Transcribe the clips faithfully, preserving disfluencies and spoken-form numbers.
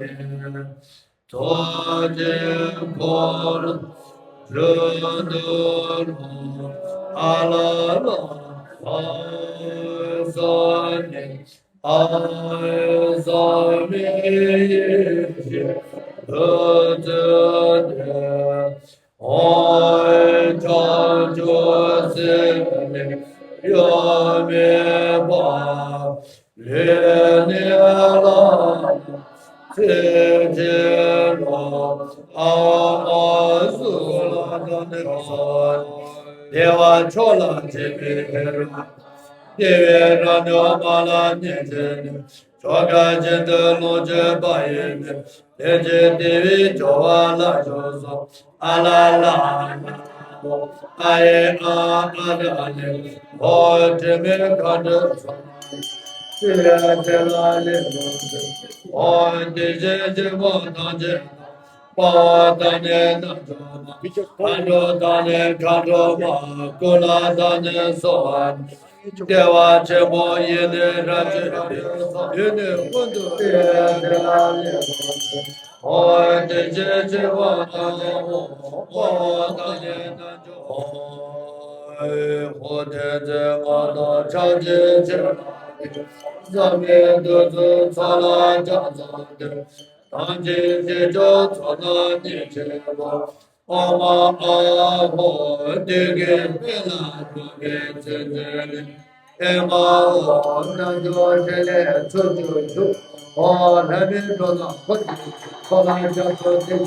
ནི། ཐོ་ཏེ་ཁོ་ར་རུ་དུ་རུ་ཨ་ལ་ལ་ཨ་ས་ནི། ཨ་ས་མི་ཡི་ཞི་རུ་དུ་ཏེ། ཨོ་ཏྲ་ཏྲ་སེ་ནི་ཡ་མེ་བ་ལེ་ནི་ལ་ ཁྱེད་ཀྱི་ལོ། ཨ་ཨ་སུ་ལ་དང་ནི་སོ། བདེ་བ་མཆོག་ལ་དད་པའི་ཕེ་རུ། བདེ་བའི་རང་ཉིད་མ་ལ་གནས་བྱེད་ནི། ཆོ་ག་ཅན་དུ་ལོངས་སྤྱོད་པ་ཡིན་ནི། དེ་ཅི་བདེ་བའི་སྦྱོར་བ་ལ་སྦྱོར་སོ། ཨ་ལ་ལ་ཨ་ལ་ཨ་ཨེ་ཨ་ཨ་ད་ལེ། ཨོ་དྲི་མེད་མཁའ་འགྲོ་ཚོགས། སྲིད་པའི་ཚེ་ལ་ལེགས་སོ། ཨོ་དེ་བཞིན་གཤེགས་པ་ཐམས་ཅད་དཔའ་བོ་དང་ནི་རྣལ་འབྱོར་མ། མཁའ་འགྲོ་དང་ནི་མཁའ་འགྲོ་མ། ཀུན་ལ་དང་ནི་གསོལ་བ། བདེ་བ་ཆེན་པོ་ཡི་ནི་རབ་ཏུ་བདེ། ཡུལ་ནི་ཀུན་ཏུ་བདེ་བའི་དེ་ལ་ལེགས་སོ། ཨོ་དེ་བཞིན་གཤེགས་པ་དང་ནི་དཔའ་བོ་དང་ནི་རྣལ་འབྱོར། ཨོ་དེ་ཚེ་མ་དང་ཕྱག་རྒྱའི་ཆེ་བ། བསམ་མེད་བདུད་རྩི་ཚོགས་ལ་ཕྱག་འཚལ་ཏེ། ཐམས་ཅད་སྲིད་མཆོག་ཚོགས་རྣམས་བརྙེས་ཕྱིར་འབུལ། ཨོཾ་ཨཱཿཧཱུྃ། བདུད་ཀྱི་དཔུང་ལ་བཀོད་པའི་ཚེ་འདི་ལ། ཨེ་མ་ཧོ། རྣལ་འབྱོར་ཕྲིན་ལས་ཚོགས་ཀྱི་མཆོག་ཨོ་ལྷ་མིའི་འགྲོ་རྣམས་འཁོར་གྱིས་ཚོགས་ལ་སྐྱབས་སུ་མཆི།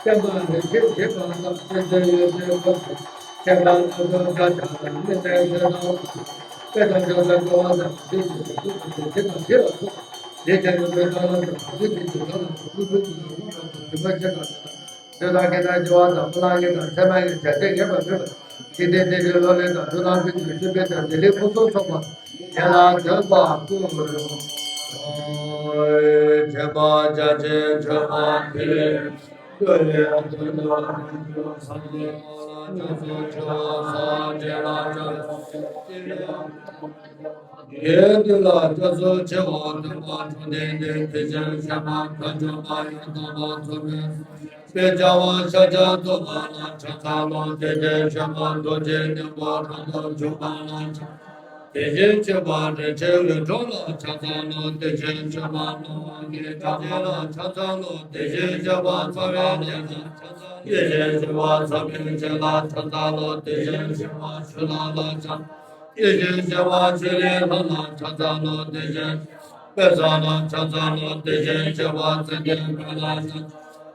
བསྟན་པ་རིན་ཆེན་ཞེས་པ་དང་བསྟན་འཛིན་ཡོན་ཏན་འཁོར་གྱིས་ཐེག་པ་རྣལ་འབྱོར་དགྲ་བཅོམ་དང་། དམིགས་མེད་ཆོས་དང་དཔལ་དང་ཕྱག་རྒྱ་སྐལ་བ་དང་། བདེ་གཤེགས་ཀྱི་ཐུགས་ཀྱི་ཞིང་དང་དེ་ལ་སོགས་པ། ལས་ཀྱི་རིམ་པའི་ཐོག་ལ་འགྲོ་བ་ཚུལ་གྱི་དུས་ལ་ལ་སོགས་པའི་ཕུལ་ཚུལ་དུ་ལོངས་སྤྱོད་པ་དང་། དུས་དང་རྐྱེན་དང་བཅས་པ་དང་། སྨོན་ལམ་གྱི་དང་ཚད་མ་ཡི་བྱ་བྱེད་ངེས་པར་འབྱུང་བའི་འཇིག་རྟེན་འདི་འདྲའི་ལོ་ལེགས་དང་། མཐུན་ལམ་ཕུན་སུམ་ཚོགས་པའི་དང་། བདེ་ལེགས་ཕུན་སུམ་ཚོགས་པ་དེ་ལ་འདོད་པ་ཀུན་རེ་ཞུ། ཁྱེད་པ་རྒྱ་ཆེན་མཆོད་པ་འདི། བསྐུལ་བའི་དོན་དུ་སངས་རྒྱས་ཀྱི་སྐྱབས་སུ་མཆིའོ། སངས་རྒྱས་ལ་སྐྱབས་སུ་མཆིའོ། ཡེ་འདི་ལ་སྐྱབས་སུ་མཆིའོ། སྟོན་པ་བཅོམ་ལྡན་འདས་དེ་བཞིན་གཤེགས་པ་དགྲ་བཅོམ་པ་ཡང་དག་པར་རྫོགས་པའི་སངས་རྒྱས་དཔལ་རྒྱལ་བ་ཤཱཀྱ་ཐུབ་པ་ལ་ཕྱག་འཚལ་ལོ། དེ་བཞིན་གཤེགས་པ་རྡོ་རྗེ་སྙིང་པོ་རབ་ཏུ་འཇོམས་པ་ལ་ཕྱག་འཚལ། དེ་བཞིན་གཤེགས་པ་རིན་ཆེན་འོད་འཕྲོ་ལ་ཕྱག་འཚལ་ལོ། དེ་བཞིན་གཤེགས་པ་སྣང་བ་གི་ཕྱག་རྒྱ་ལ་ཕྱག་འཚལ་ལོ། དེ་བཞིན་གཤེགས་པ་རྩ་བའི་བླ་མ་ལ་ཕྱག་འཚལ། དེ་བཞིན་གཤེགས་པ་ཚངས་པའི་བྱེ་ལ་ཕྱག་འཚལ་ལོ། དེ་བཞིན་གཤེགས་པ་ཆུ་ལྷ་ལ་ཕྱག་དེ་བཞིན་གཤེགས་པ་ཆུ་ལྷའི་ལྷ་ལ་ཕྱག་འཚལ་ལོ། དེ་བཞིན་དཔལ་བཟང་ལ་ཕྱག་འཚལ་ལོ། དེ་བཞིན་གཤེགས་པ་ཙན་དན་དཔལ་ལ་ཕྱག་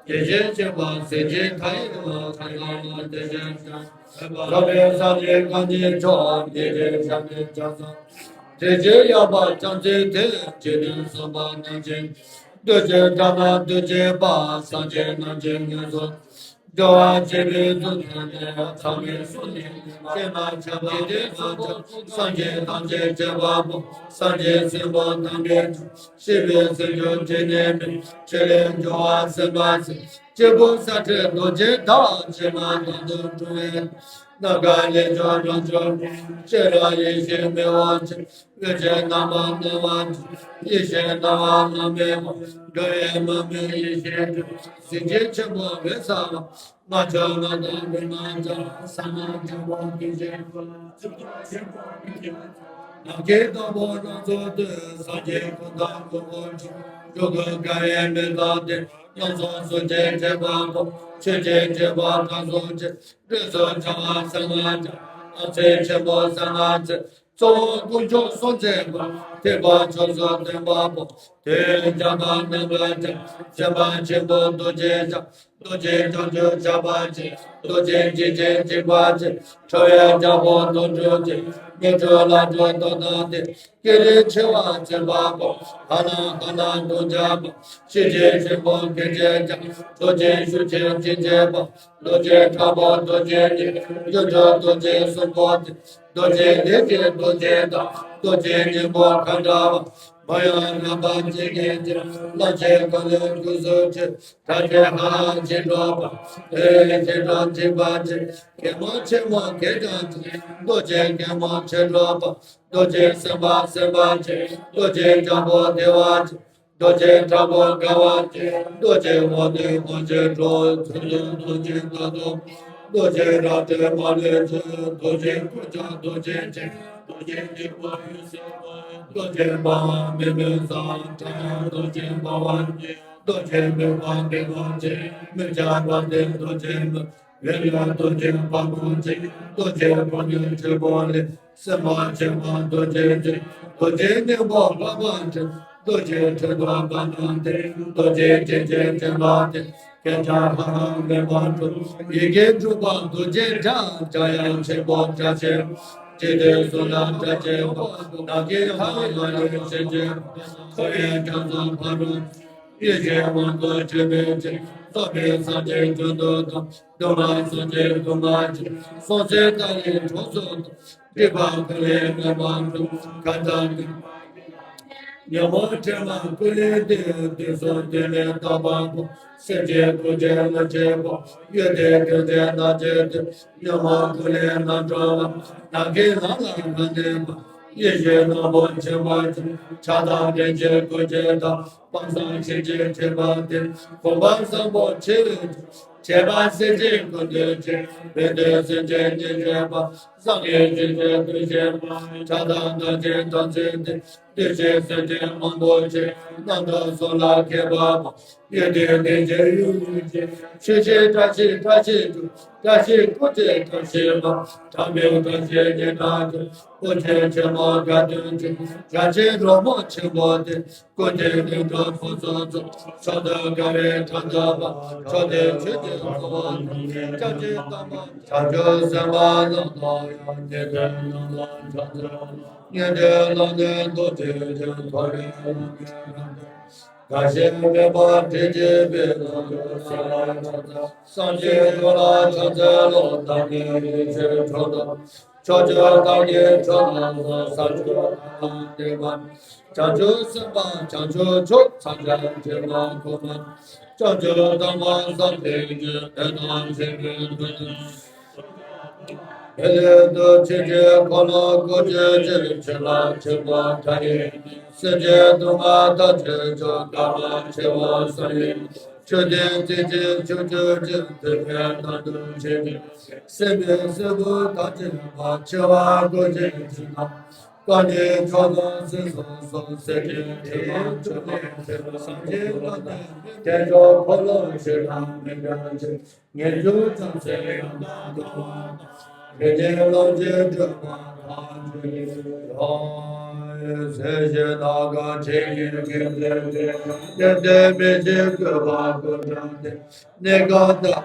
དེ་བཞིན་གཤེགས་པ་གཟི་བརྗིད་མཐའ་ཡས་ལ་ཕྱག་འཚལ་ལོ། དེ་བཞིན་གཤེགས་པ་འཕགས་པའི་སངས་རྒྱས་རྐང་གཉིས་མཆོག་ཉིད་ཀྱི་ཞབས་ནས་ཕྱག་འཚལ། དེ་བཞིན་གཡས་པ་བྱང་ཆུབ་ཏུ་འཇིག་རྟེན་གསུམ་པ་རྣམས་ཀྱི། གདུལ་བྱའི་དགྲ་རྣམས་གདུལ་བྱེད་པ། སངས་རྒྱས་རྣམས་ཀྱི་ངོ་བོ། འགྲོ་བ་སྤྱི་བོའི་གཙུག་ཏུ་བསྟན། ཚངས་པའི་གསུང་ནི་སྐྱེ་མ་ཆགས་པ། འཇིག་རྟེན་གསུམ་མཆོག་སངས་རྒྱས་ཐམས་ཅད་ཀྱི་དཔལ་པོ། སངས་རྒྱས་སྲིན་པོ་དམ་པའི་སྤྱོད་པའི་སྲིད་འབྱོར་འཇིག་ནས་མེད། ཕྱི་ལས་འབྱུང་བ་སེམས་དཔའ་ཆེ། སྤྱི་བོ་ས་ཁྲའི་རྡོ་རྗེ་དང་། ཕྱི་མ་དོན་དུ་འགྲོ་བའི་ནམ་མཁའ་ལས་བྱུང་རང་བྱུང་། ཤེས་རབ་ཡེ་ཤེས་མི་དབང་ཆེ། འོད་ཀྱི་རྣམ་པ་སྣང་བ་ཆེ། ཡེ་ཤེས་སྣང་བ་སྣང་མེད་པ། འགྲོ་བའི་མུ་མེད་ཡེ་ཤེས་སྤྲོས། གཟི་བརྗིད་ཆེན་པོ་འོད་གསལ་བ། ང་མཆོག་ང་དང་མི་མ་འདྲ། ས་མ་ཆེན་པོ་དེ་བཞིན་ནམ་མཁའི་སྟོང་པ་རང་ཚུལ་དུ། སངས་རྒྱས་ཀུན་དང་ཀུན་པོ་ཆེ། འགྲོ་ཀུན་དགའ་བའི་མི་དང་ལྡན། རྣམ་གསུམ་གཟུགས་ཅན་ཁྱད་པར་དཔའ། ཆོས་ཀྱི་ཁྱད་པར་དྲང་སྲོང་ཆེ། སྤྲོས་སུ་བྱ་བ་གསང་སྔགས་ཀྱི། རྣམ་དཔྱོད་ཆེན་པོ་གསང་སྔགས་ཆེ། གཙོ་བོ་དཀོན་མཆོག་གསུམ་མཚན་དཔའ། ཐེག་པ་ཆོས་སུ་བསྟན་པ་པོ། དེ་ཡི་བྱ་བ་རྣམ་པར་དག་སེམས་དཔའ་ཆེན་པོ་རྡོ་རྗེ་འཆང་། རྡོ་རྗེ་འཆང་ཆེན་ཆགས་པ་ཆེ། རྡོ་རྗེ་འཇིགས་ཆེན་འཇིགས་པ་ཆེ། ཁྲོ་བོའི་རྒྱལ་པོ་དོན་གྲུབ་ཆེ། མི་འཁྲུགས་ལྷ་འཁྲུགས་རྟོགས་དང་ལྡན། ཀེང་རུས་ཆེ་བ་འཛིན་པ་པོ། ཧ་ལམ་ཧ་ལམ་དུང་ཆེན་པོ། ཤེས་བྱའི་ཆེན་པོ་མཁན་ཆེན་ཆགས། རྡོ་རྗེ་ཤུགས་ཆེན་ཅན་ཆེན་པོ། རྡོ་རྗེ་དྲག་པོ་རྡོ་རྗེ་ཉིད། རྒྱུ་འགྲུལ་རྡོ་རྗེ་གསུམ་པོ་སྟེ། རྡོ་རྗེ་ལས་ཀྱི་རྡོ་རྗེ་དང་། རྡོ་རྗེ་སྙིང་པོ་ཁ་འདྲ་བ། མ་ཡང་རབ་པ་ཅན་གྱི་རྗེ། རླབས་ཆེན་འཁོར་ལོའི་དབུས་སུ་ཆེ། དྲག་ཆེན་ཧ་ལམ་ཅི་འགྲོ་པ། དེ་ཡི་ཅི་འགྲོ་འཇིགས་པ་ཆེ། གད་མོ་ཆེན་མོ་གད་རྒྱངས་ཆེ། རྡོ་རྗེ་གད་མོ་ཆེ་འགྲོ་པ། རྡོ་རྗེ་སེམས་དཔའ་སེམས་དཔའ་ཆེ། རྡོ་རྗེ་འཇམ་པོ་བདེ་བ་ཆེ། རྡོ་རྗེ་དྲག་པོ་དགའ་བ་ཆེ། རྡོ་རྗེ་འོད་ལྡན་འོད་ཆེན་འགྲོ། ཚུལ་ཁྲིམས་རྡོ་རྗེ་ལྟ་དང་། རྡོ་རྗེ་རལ་གྲི་མ་ལུས་ཆེ། རྡོ་རྗེ་ཀུ་ཅ་རྡོ་རྗེ་ཆེ། རྡོ་རྗེ་སྙིང་པོ་འོད་ཟེར་འཕྲོ། རྡོ་རྗེ་འབར་བ་མེ་མེ་ས། ཁྲ་ཡང་རྡོ་རྗེ་འབར་བ་ཆེ། རྡོ་རྗེ་མོས་པ་མོས་པ་ཆེ། མོས་བྱ་བ་ལྡན་རྡོ་རྗེ་མོས། འོད་ལྔ་རྡོ་རྗེ་འཕགས་པོ་ཆེ། རྡོ་རྗེ་ཕོ་ཉ་ཆེན་པོ་ལས། སེམས་དཔའ་ཆེན་པོ་རྡོ་རྗེ་ཆེ། རྡོ་རྗེ་སྙིང་པོ་འཕགས་པ་ཆེ། རྡོ་རྗེ་ཁྲི་དང་པ་ནང་སྟེ། རྡོ་རྗེ་ཐེག་ཆེན་ཐེག་པ་སྟེ། ཁྱེད་ཅག་ལྷ་རྣམས་མོས་པ་སྒྲུབ། ཡི་གེ་དྲུག་པ་རྡོ་རྗེ་འཆང་། འཆང་ཡང་ཆེན་པོ་འཆང་ཆེན། འཇིག་རྟེན་གསུམ་ན་འཆང་ཆེན་པོ། ནམ་མཁའི་མཐའ་ཡས་ན་ཡེ་ཤེས་ཆེན་པོ། འཁོར་བའི་འཁྱམས་སོགས་ཕ་རོལ་ཕྱིན། ཡེ་ཤེས་དབང་པོ་ཆེན་པོའི་ཚུལ། རྫོགས་པའི་སངས་རྒྱས་ཀྱི་མཐུ་དང་། འདུས་མ་བྱས་ཀྱི་འདུས་མ་བྱས། སྲོག་ཆགས་ལྟ་བུའི་གྲོགས་སུ་སྡོད། སྒྲིབ་པ་ཀུན་ལས་མེད་པར་སྒྲོལ། མཁའ་ལྟར་གཏུམ་པ་ཉོན་མོངས་དྲི་མ་ཀུན་ལས་འདས། དུས་གསུམ་དུས་མེད་རྟག་པ་པོ། སེམས་ཅན་ཀུན་གྱི་བློ་ཆེན་པོ། ཡོན་ཏན་ཐོད་ཕྲེང་རྣམ་འབྱེད་དོན། ཉོན་མོངས་ཀུན་ལས་རྣམ་གྲོལ་བ། ནམ་མཁའི་ལམ་ལ་ཁ་གནོན་པ། ཡེ་ཤེས་སྣ་ཚོགས་ཆེན་པོ་ཆེ། ཆགས་སྡང་དྲན་ཤེས་ཀུན་གྱི་བདག། སྤང་བྱ་ཤིན་ཏུ་ཁྲེལ་བ་སྟེ། གོམས་པ་བཟང་པོ་ཆེ་བའི་གྲོགས། བྱེད་པ་སེམས་ཅན་ཀུན་འདུལ་ཅིང་། བོན་སྟོན་སེམས་ཅན་གཉིས་བྱེད་པ། བཟང་ངན་སྤྱོད་ཕྱིར་དུ་གཤེགས་པ། ཆགས་སྡང་དག་བྱེད་དམ་ཚིག་སྟེ། འདུལ་བྱེད་སེམས་ཅན་མང་པོ་ཆེ། རྣམ་རྟོག་གསུམ་ལ་མཁས་པ་མང་། ཡོན་ཏན་ལྡན་ཅིང་ཡུན་རིང་ཞིང་། ཆོས་ཀྱི་བཀྲ་ཤིས་བཀྲ་ཤིས་སྒྲོལ། བཀྲ་ཤིས་སྐུ་སྟེ་བཀྲ་ཤིས་པ། ཕྲ་མོའི་བཀྲ་ཤིས་ཉི་ཁྲི་སྟེ། ཀུན་མཁྱེན་ཆེན་པོ་དགའ་སྟོན་ཅན། དགའ་ཆེན་རོལ་མོ་ཆེན་པོ་སྟེ། ཀུན་མཁྱེན་གླིང་དུ་ཕུན་སུམ་ཚོགས། མཆོག་ཏུ་དགའ་བའི་ཕྲེང་ཐག་པ། མཆོག་ཏུ་ཆོས་ཀྱི་འཁོར་ལོ་སྟོང་། སྐྱབས་གཅིག་དམ་པ་བྱང་ཆུབ་སེམས་དཔའ་རྣམས་དང་ཡང་། ཉན་ཐོས་རྣམས་ལ་ཕྱག་འཚལ་ལོ། ཉན་ཐོས་རྣམས་ནི་རྡོ་རྗེ་འཆང་། མཐོ་རིས་བླ་མའི་རབ་ཏུ། དགའ་ཞེན་མེད་པར་ཁྲིད་བྱེད་པའི། བླ་མཆོག་སེམས་དཔའི་ཕྱག་འཚལ། སངས་རྒྱས་ཀུན་ལ་ཕྱག་འཚལ་ལོ། བདག་ནི་ཡེ་ཤེས་མཆོག་ཏུ། ཕྱོགས་བཅུ་བདག་གི་ཕྱོགས་རྣམས་སུ། ས་བཅུ་ལྷ་ལ་བརྟེན་པ། བྱང་ཆུབ་སེམས་དཔའ་བྱང་ཆུབ་མཆོག། མཚམས་སྦྱར་བྱེད་པ་གོང་མ། བྱང་ཆུབ་ཐོབ་པར་བསམ་པའི་ཕྱིར། འོད་དང་ཆེན་པོའི་མཐུ་ཡིས། ཧེ་ལས་ཏེ་ཆོས་ཀྱི་འཁོར་ལོ་བསྐོར་བྱེད་ཅིང་། ཆོས་ལ་ཆོས་པ་མཐའ་ཡས་ནས། སེམས་ཅན་སྡུག་བསྔལ་མཐའ་ཡས་ཕྱིར། དཀའ་བ་སྤྱད་པར་བསམ་ཡས་ནས། མཆོད་རྟེན་རྩེ་གཅིག་ཕྱོགས་བཅུར་བཅས། འདུས་པའི་མཐའ་འདུལ་ཕྱིར་ཏེ། སྲིད་པའི་སྲིན་བུ་མཐའ་བཅད་པ། འཆི་བ་འགོག་བྱེད་ཕྱིར་ན། སྐལ་ལྡན་མཆོག་ཏུ་སེམས་བཟུང་སོང་། སེམས་ཅན་ཁྲོ་བོའི་སྐྱོབ་པའི་ཕྱིར། སངས་རྒྱས་བླ་མའི་རྟེན་མཆོག་འཁོར་ལོ་ཞེས་གྲགས་མི་འདྲ་ཕྱིར། ངེས་འབྱུང་བྱང་སེམས་ཡང་དག་ལྟ་བ་དང་། རིགས་ལྡན་ལམ་གྱི་སྒྲོན་མ་ཐག་ཆོད་ཡིན་ཞུ། ཡང་སྲས་ཞེས་བཏགས་སྐབས་ཆེ་ངེས་ཀྱི་འདོད་དེ། གཏེར་སྟོན་མི་ཤེས་བཀོད་པ་ཀུན་བྲལ་ཏེ། གནས་སྐབས་དག་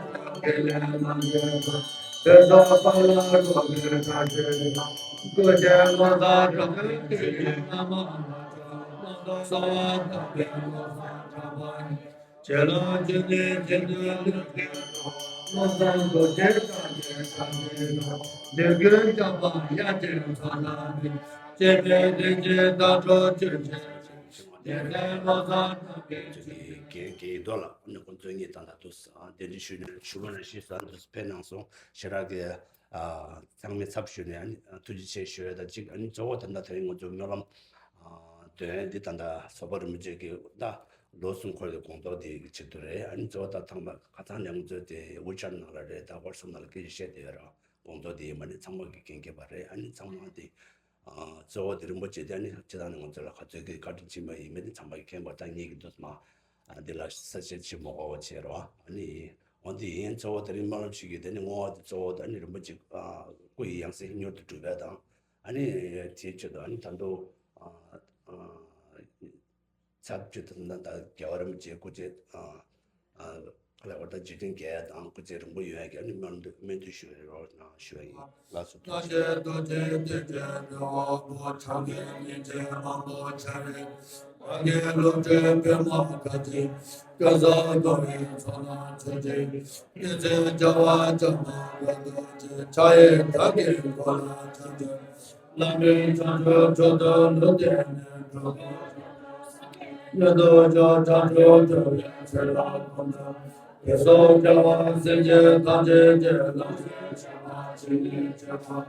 པའི་ལས་རྣམས་ཀྱི་ཚུལ། དོན་དམ་པ་ལ་རོགས་པའི་བཀྲ་ཤིས་ཤོག། ཀུན་མཁྱེན་བློ་བཟང་གྲགས་པའི་མཐུ་ཡིས། བླ་མ་ལ་སོགས་གསང་བ་དག་པའི་བློ་བཟང་གྲགས་པ་ཡིས། བྱིན་རླབས་ཀྱི་གནས་ཀྱི་ནུས་ལྡན་གྱི་གྲོགས། བློ་བཟང་རྡོ་རྗེ་གྲགས་ཀྱི་གྲགས་ཀྱི་གྲོགས། འདོད་དགུའི་སྐྱོབ་པ་ཡ་མཚན་ཚོགས་རྣམས་ཀྱིས། སྐྱེ་འཕེལ་ལྡན་གྱི་དྭ་ཕྲུག་སྤྱོད་ཕྱིར་ཞུགས། དེ་ལྟར་བློ་བཟང་གྲགས་པའི་ཚུལ་གྱིས། གི་གི་རྡོ་ལ་ནི་ཁོང་ཚོ་གཉིས་དང་ད་དུ་གདན་འདྲེན་ཞུས་ནས་ཞུ་བ་ནང་བཞིན་ས་འདུ་ཕེབས་གནང་སོང་། ཞེ་དྲག་གི་ཚང་མའི་ཚབ་ཞུས་ནས་ཐུགས་རྗེ་ཆེ་ཞུ་ཡ་ད་གཅིག་ཨ་ནི་གཙོ་བོ་ད་ལྟ་དེ་རིང་ང་ཚོ་སྨོན་ལམ་འདོན་འདི་ད་ལྟ་སོགས་པ་རིན་པོ་ཆེ་གི་ད་ལོ་གསུམ་འཁོར་གྱི་དགོངས་རྫོགས་འདི་གི་ཆེད་དུ་རེད། ཨ་ནི་གཙོ་བོ་ད་ཐང་པ་ཁ་ཚང་ནས་ང་ཚོ་དེ་ཝི་ཆེ་ཊི་ནང་ལ་རེད། ད་ཝ་ཊི་སེབ་ནང་ལ་སྐད་ཆ་བཤད་བསྡད་ཡོད་ར། དགོངས་རྫོགས་འདི་ཡིན་པ་ནི་ཚང་མ་གི་འགན་འཁྱེར་བ་རེད། ཨ་ནི་ཚང་མ་དེ་གཙོ་བོ་དེ་རིན་པོ་ཆེ་དེ་ཨ་ནི་སྤྱི་བཏང་ནས་ང་ཚོ་ལ་ག་ཚོད་ཀྱི་བཀའ་དྲིན་ཆེན་པོ་ཡིན་མིན་དེ་ཚང་མ་གི་མཁྱེན་པ་ད་ངེད་ཀྱི་འདུག་མ། འདི་ལ་ས་བཅད་ཆེན་མོ་དགོས་པ་བྱེད་རོགས། ཨ་ནི་འོ་འདི་ཡིན་གཙོ་བོ་དེ་རིང་སྨོན་ལམ་ཞུ་རྒྱུ་དེ་ནི་བསྔོ་བ་དེ་གཙོ་བོ་དེ་ཨ་ནི་རིན་པོ་ཆེ་སྐུ་ཡི་ཡང་སྲིད་མྱུར་དུ་འགྲུབ་པ་དང་། ཨ་ནི་དེའི་ཆེད་དུ་ཨ་ནི་ད་དུང་ཚར་བཅུ་དང་ད་རྒྱལ་བ་རིན་པོ་ཆེ་སྐུ་ཚེ་ལེགས་པར་ད་འཇིག་རྟེན་རྒྱས་དང་སྐུ་ཚེ་རིང་པོ་ཡོང་ཡ་གི་ཨ་ནི་སྨོན་འདུན་སྨོན་འདུན་ཞུ་རོགས་གནང་ཞུ་བ་ཡིན། ལགས་སོ། ཐུགས་རྗེ་ཆེ། རྡོ་རྗེ་ཐེག་ཆེན་ནི་དབང་པོ་ཆགས་པའི་གཉེན་ཆེན་མང་པོ་ཆགས་རེད། བདག་གི་བློ་གྲོས་པད་མ་དཀར་ཆེན། སྐལ་བཟང་གདུང་བའི་ཚོགས་རྣམས་མཆོད་ཅིང་། གཉེན་ཚན་བྱ་བ་བྱམས་པ་མགོན་རྡོ་རྗེ། ཕྱག་གཡས་དག་གི་འཁོར་ལ་ཕྱག་འཚལ། བླ་མེད་བྱང་ཆུབ་མཆོག་ཏུ་ལུས་བསྟན་ནས། གྲུབ་ཐོབ་ཡོན་ཏུ་གྱུར་བྱང་ཆུབ་སྒྲུབ་པའི་ཚུལ་ལ་གོམས་ལ། དེ་སོགས་རྒྱལ་བ་སྲས་བཅས་ཐམས་ཅད་ཀྱི། ལམ་ཟབ་ཆེ་བ་ཇི་སྙེད་ཆེ་བ།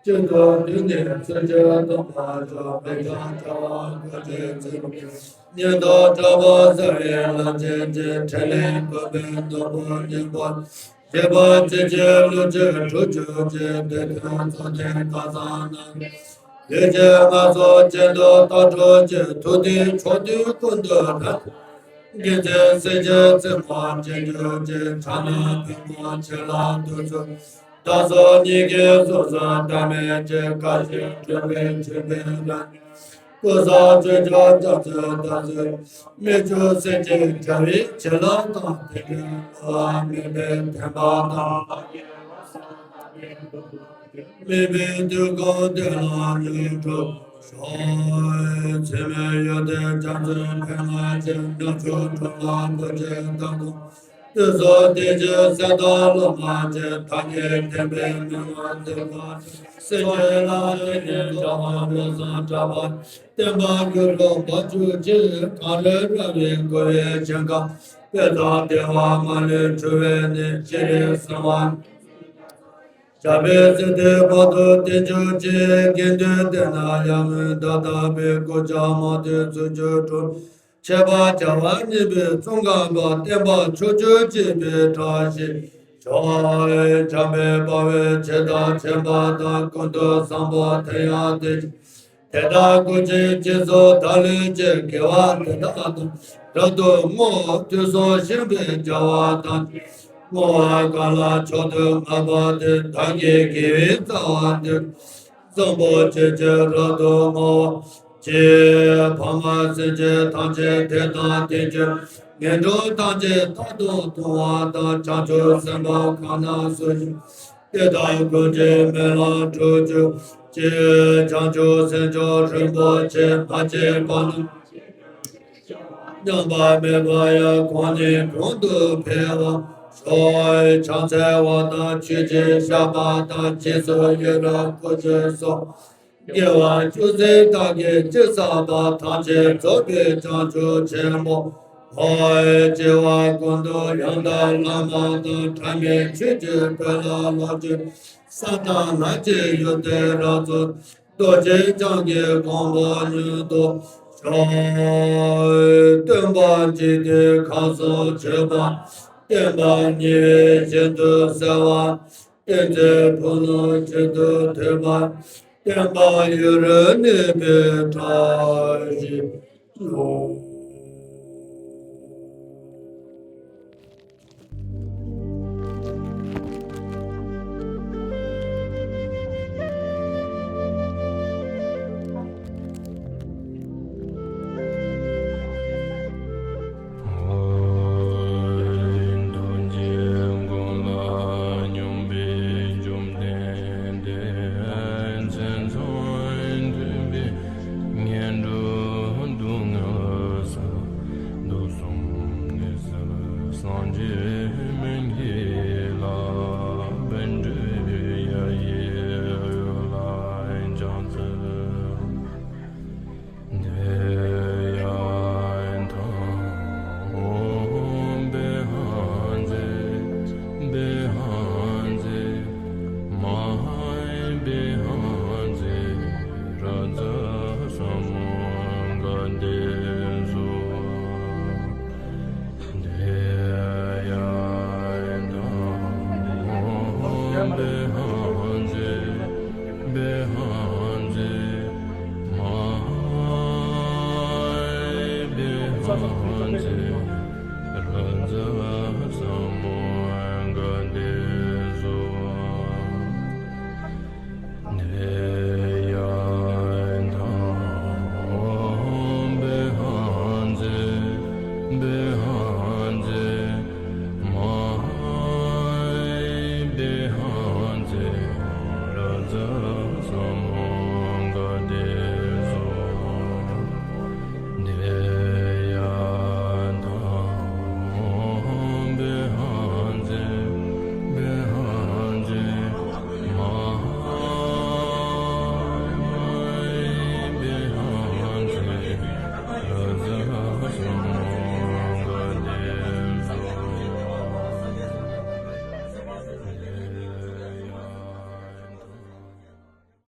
གཅིག་ཏུ་བསྡུས་ནས་ཚུལ་གཅིག་སྟོན་པར་ཤོག་མི་འཆབ་བྱ་བ་མགོན་གྱི་ཚུལ། ཉན་ཐོས་དྲག་པོ་སེལ་བའི་ལམ་ཆེན་གྱི། ཕྲིན་ལས་བཀོད་པའི་ནོར་བུ་སྙིང་པོ། བཞེད་པ་ཇི་བཞིན་ལུས་ཀྱི་གྲུབ་གྱུར་ཅིག་དེ་དོན་རྫོགས་ལྡན་ཁ་སང་ན། ལུས་ཀྱི་ངལ་གསོ་ཅན་དུ་ལྟ་གྲོགས་ཀྱི། ཐུགས་བདེ་ཕྱོགས་དུས་ཀུན་ཏུ་ལྷ། དགེ་ཚུལ་སྲིད་ཀྱི་རྩེ་མོ་ཅན་གྱུར་ཅིག་ཕྲ་ན་བུ་མོ་ཆེ་ལ་གདུག་རྩུབ། བདག་སོགས་ཉིད་ཀྱི་གཟུགས་སུ་བལྟ་མེད་ཅིག་ཀ་ཞིག་སྤྲུལ་པའི་མཆོད་པའི་རང་། ཀུན་བཟང་སྤྱོད་འཇུག་རྒྱ་མཚོའི་འདབ་ཟེར། སྨིག་རྒྱུ་སེམས་ཅན་བྱ་བའི་བྱིན་རླབས་དང་། དེ་འདྲའི་བསླུ་བ་མེད་པའི་བདེན་པ་དང་། མིག་དཔེ་དུས་གང་དེ་ལ་ཉོན་སྤྲོ་ཤོག། འཚེ་མེད་ཡོན་ཏན་རྒྱ་མཚོའི་ཕན་བསྔགས་ཀྱི། ཉམ་ཆུང་ཁྲོ་ལ་བུ་ཆེ་དང་དུ། དུས་གསུམ་བདེ་སྐྱིད་སེམས་དང་སློབ་མ་ཆེ། ཐབས་མཁས་བསྟན་པའི་མི་མངའ་ཚེ་དཔག་ཕྱུག། སེམས་ཅན་ལ་དེ་ནི་འབྲང་བ་བློ་བཟང་གྲགས་པ། བསྟན་པ་རྒྱུད་ལ་འབབ་གྱུར་ཅིག། གངས་རི་ར་བས་བསྐོར་བའི་ཞིང་ཁམས། དཔལ་དང་བདེ་བ་མ་ལུས་འཕྲོ་བའི་གནས། སྤྱན་རས་གཟིགས་དབང་ཞབས་པད་སྲིད་མཐའི་བར་དུ་བརྟན་གྱུར་ཅིག། དགེ་འདུན་སྡེ་རྣམས་ཡར་ངོའི་ཟླ་ལྟ་བུའི། གོས་ཆེན་མང་ཐོས་ཚུལ་གྱིས་གྲུབ། ཆེ་བ་བྱ་བ་གཉིས་པའི་ཙོང་ཁ་པ། བསྟན་པ་ཕྱོགས་བཅུར་སྤྱི་པའི་བཀྲ་ཤིས་ཤོག། འཇམ་དཔལ་དཔའ་བོས་ཆེ་དང་ཆེན་པོ་དང་། ཀུན་ཏུ་བཟང་པོ་དེ་ཡང་དེ་བཞིན། དེ་དག་ཀུན་གྱི་རྗེས་སུ་བདག་སློབ་ཅིང་། དགེ་བ་འདི་དག་དང་རབ་ཏུ་བསྔོ། དུས་གསུམ་གཤེགས་པའི་རྒྱལ་བ་དང་། བསྔོ་བ་གང་ལ་མཆོག་ཏུ་བསྔགས་པ་དེས། བདག་གི་དགེ་བའི་རྩ་བ་འདི། བཟང་པོ་སྤྱོད་ཕྱིར་རབ་ཏུ་བསྔོ་བ་ཅིག། ཕ་མ་སེམས་ཅན་ཐམས་ཅད་བདེ་དང་ལྡན་གྱུར། ངན་འགྲོ་ཐམས་ཅད་རྟག་ཏུ་སྟོང་བ་དང་། བྱང་ཆུབ་སེམས་དཔའ་གང་རྣམས་སུ། དེ་དག་ཀུན་གྱི་སྨོན་ལམ་འགྲུབ་གྱུར་ཅིག། བྱང་ཆུབ་སེམས་མཆོག་རིན་པོ་ཆེ། མ་སྐྱེས་པ་རྣམས་ཉམས་པ་མེད་པར་ཡང་གོང་ནས་གོང་དུ་འཕེལ་བར་ཤོག། ཕྱག་འཚལ་བ་དང་ཆོས་ཀྱི་བཤགས་པ་དང་། རྗེས་སུ་ཡི་རང་བསྐུལ་ཕྱིར་གསོལ། དགེ་བ་བཅུ་གཟིགས་བདག་གིས་ཅི་བསགས་པ། ཐམས་ཅད་རྫོགས་པའི་བྱང་ཆུབ་ཆེན་པོ་ཧོ། སྐྱེ་བ་ཀུན་ཏུ་ཡང་དག་བླ་མ་དང་། ཕྲ་མེན་ཆོས་ཀྱི་དཔལ་ལ་ལོངས་སྤྱོད། ས་དང་ལྷ་བཅས་ཡུལ་དུ་རབ་འཚོ། རྡོ་རྗེ་འཆང་གི་གོ་འཕང་མྱུར་ཐོབ་ཤོག། སྟོན་པ་འཇིག་རྟེན་ཁམས་སུ་སྤྱོད་པ། བསྟན་པ་ཉེ་བའི་ཞིང་དུ་གསལ་བ། བསྟན་འཛིན་ཕུག་ནོར་གྱུར་དུ་ཐོས་པ། བསྟན་པ་ཡུན་རིང་གནས་པའི་བཀྲ་ཤིས་ཤོག། ཐུགས་རྗེ་མགོན་ལ་སྙོམས་པའི་བཅོམ་ལྡན་འདས། མཚན་མཚོན་མཐུན་པའི་ངན་འགྲོ་སྡུག་བསྔལ་ས། དུག་གསུམ་ནད་སེལ་སངས་རྒྱས་སྨན་གྱི་བླ། བཻ་ཌཱུརྱ་ཡི་འོད་ལ་ཕྱག་འཚལ།